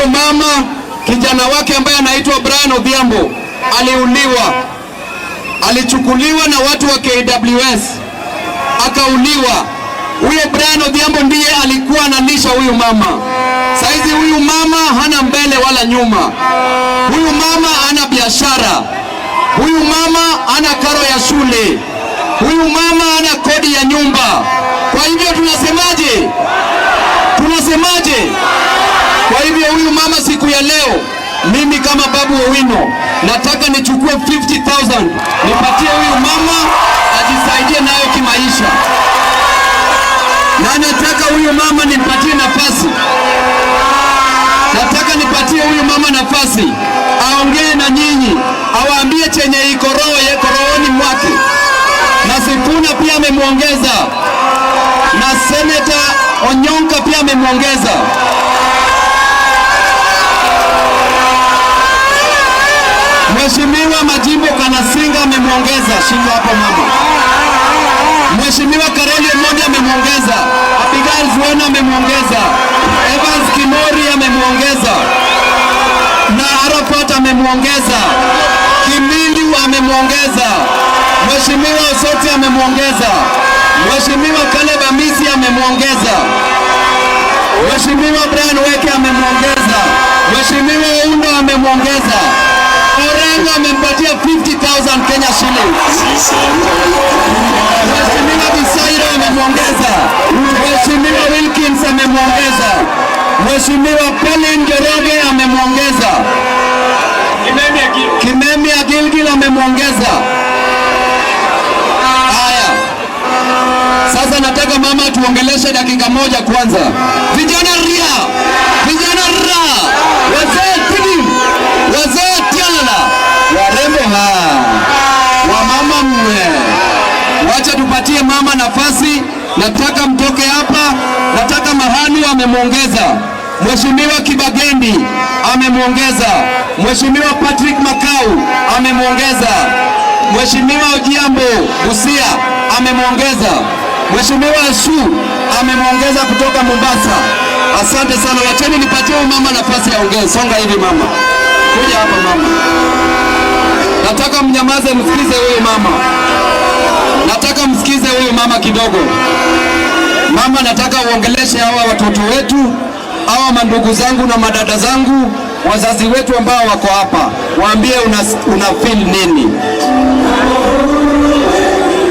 Huyo mama kijana wake ambaye anaitwa Brian Odhiambo aliuliwa, alichukuliwa na watu wa KWS akauliwa. Huyo Brian Odhiambo ndiye alikuwa analisha huyu mama. Saizi huyu mama hana mbele wala nyuma. Huyu mama hana biashara. Huyu mama hana karo ya shule. Huyu mama hana kodi ya nyumba. Kwa hivyo tunasemaje? Tunasemaje? Kwa hivyo huyu mama siku ya leo, mimi kama Babu Owino nataka nichukue 50,000 nipatie huyu mama ajisaidie nayo kimaisha, na nataka huyu mama nimpatie nafasi, nataka nipatie huyu mama nafasi aongee na nyinyi, awaambie chenye iko roho yeko rohoni mwake. Na Sifuna pia amemwongeza, na Seneta Onyonka pia amemwongeza. Mheshimiwa Majimbo Kalasinga amemwongeza, shika hapo mama. Mheshimiwa Karoli Omondi amemwongeza, Abigail Zuena amemwongeza, Evans Kimori amemwongeza, na Arafat amemwongeza, Kimilu amemwongeza, Mheshimiwa Osoti amemwongeza, Mheshimiwa Caleb Amisi amemwongeza, Mheshimiwa Brian Weke amemwongeza, Mheshimiwa Oundo amemwongeza, Orengo amempatia 50,000 Kenya shillings. Mheshimiwa Bisairo amemwongeza, Mheshimiwa Wilkins amemwongeza, Mheshimiwa Pauline Njoroge amemwongeza, Kimemia Gilgil amemwongeza. Haya, sasa nataka mama tuongeleshe dakika moja kwanza. Vijana ria, vijana ra, wazee tibi, wazee tialala, warembo ha, wamama mwe. Wacha tupatie mama nafasi. Nataka mtoke hapa, nataka Mahanu amemwongeza, Mheshimiwa Kibagendi amemwongeza, Mheshimiwa Patrick Makau amemwongeza, Mheshimiwa Ojiambo Busia amemwongeza, Mheshimiwa Ashu amemwongeza kutoka Mombasa. Asante sana, wacheni nipatie huyu mama nafasi ya ongee. Songa hivi mama, kuja hapa mama. Nataka mnyamaze, msikize huyu mama. Nataka msikize huyu mama kidogo. Mama, nataka uongeleshe hawa watoto wetu, hawa mandugu zangu na madada zangu, wazazi wetu ambao wako hapa, waambie una feel nini.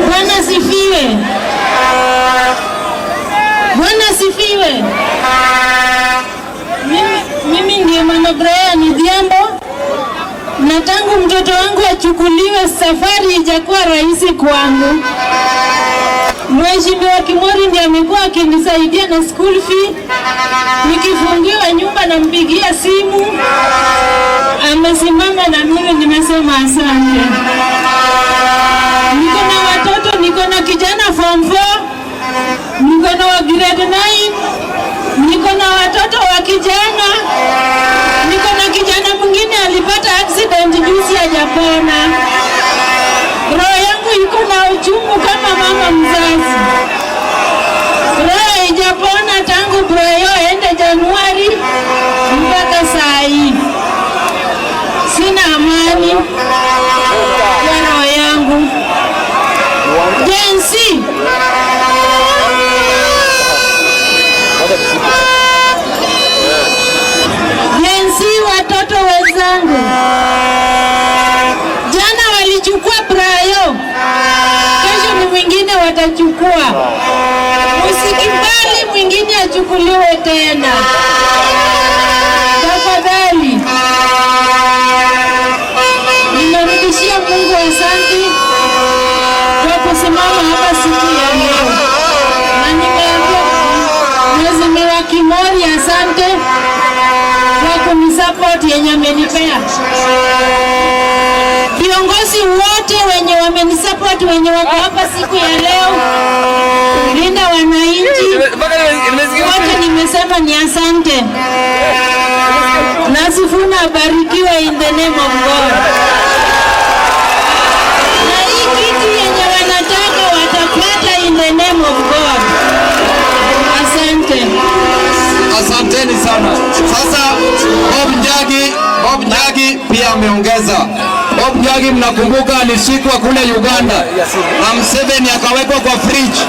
Bwana sifiwe. Bwana sifiwe. Mimi ndiye Mama Brian Odhiambo, na tangu mtoto wangu achukuliwe, safari ijakuwa rahisi kwangu. Mheshimiwa Kimori ndiye amekuwa akinisaidia na school fee. Nikifungiwa nyumba nampigia simu, amesimama na mimi, nimesema asante. Niko na watoto, niko na kijana form 4, niko na wa grade 9, niko na watoto wa kijana, niko na kijana mwingine alipata accident juzi hajapona. Roho yangu iko na uchungu kama mama mzazi. Roho haijapona tangu Brayo ende Januari mpaka saa hii. Sina amani kwa roho yangu. Gen Z, Gen Z, watoto wenzangu, jana walichukua Brayo, kesho ni mwingine watachukua. Usikubali mwingine achukuliwe tena, tafadhali. Ninarudishia Mungu asante kwa kusimama hapa siku ya leo, na nimeambia Mheshimiwa Kimori asante kwa kunisupport yenye amenipea. Viongozi wote wenye wamenisupport wenye wako hapa siku ya leo, linda wananchi wote, nimesema ni asante. Na Sifuna abarikiwe in the name of God. Na hii kiti yenye wanataka watapata in the name of God. Asante. Asanteni sana. Sasa Bob Njagi pia ameongeza. Bob Njagi mnakumbuka alishikwa kule Uganda na Museveni akawekwa kwa fridge.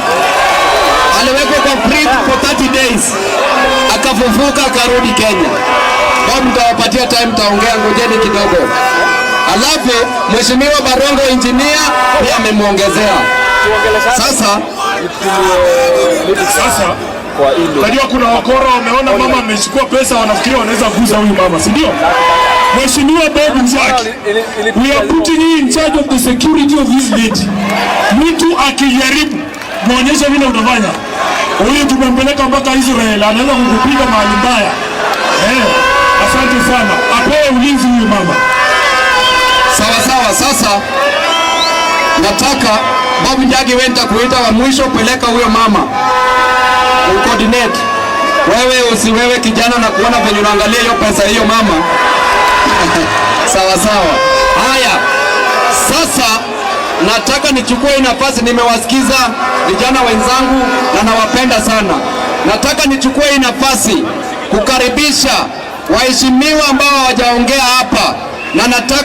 Aliwekwa kwa fridge for 30 days, akafufuka akarudi Kenya. Bob, nitawapatia time, taongea, ngojeni kidogo. Alafu Mheshimiwa Barongo engineer pia amemwongezea. Sasa Sasa unajua kuna wakora wameona mama amechukua pesa, wanafikiria wanaweza guza huyu mama, si ndio? Mheshimiwa Bob Njagi, we are putting you in charge of the security of this lady. Mtu akijaribu muonyeshe vile utafanya. Huyu tumempeleka mpaka Israel, anaweza kukupiga mahali mbaya. Eh, asante sana, apewe ulinzi huyu mama. Sawa sawa. Sasa nataka Bob Njagi, wewe nitakuita wa mwisho, peleka huyo mama ucoordinate. Wewe usiwewe kijana na kuona venye unaangalia hiyo pesa hiyo mama. Sawa sawa. Haya, sasa nataka nichukue hii nafasi, nimewasikiza vijana wenzangu na nawapenda sana. Nataka nichukue hii nafasi kukaribisha waheshimiwa ambao hawajaongea hapa na nataka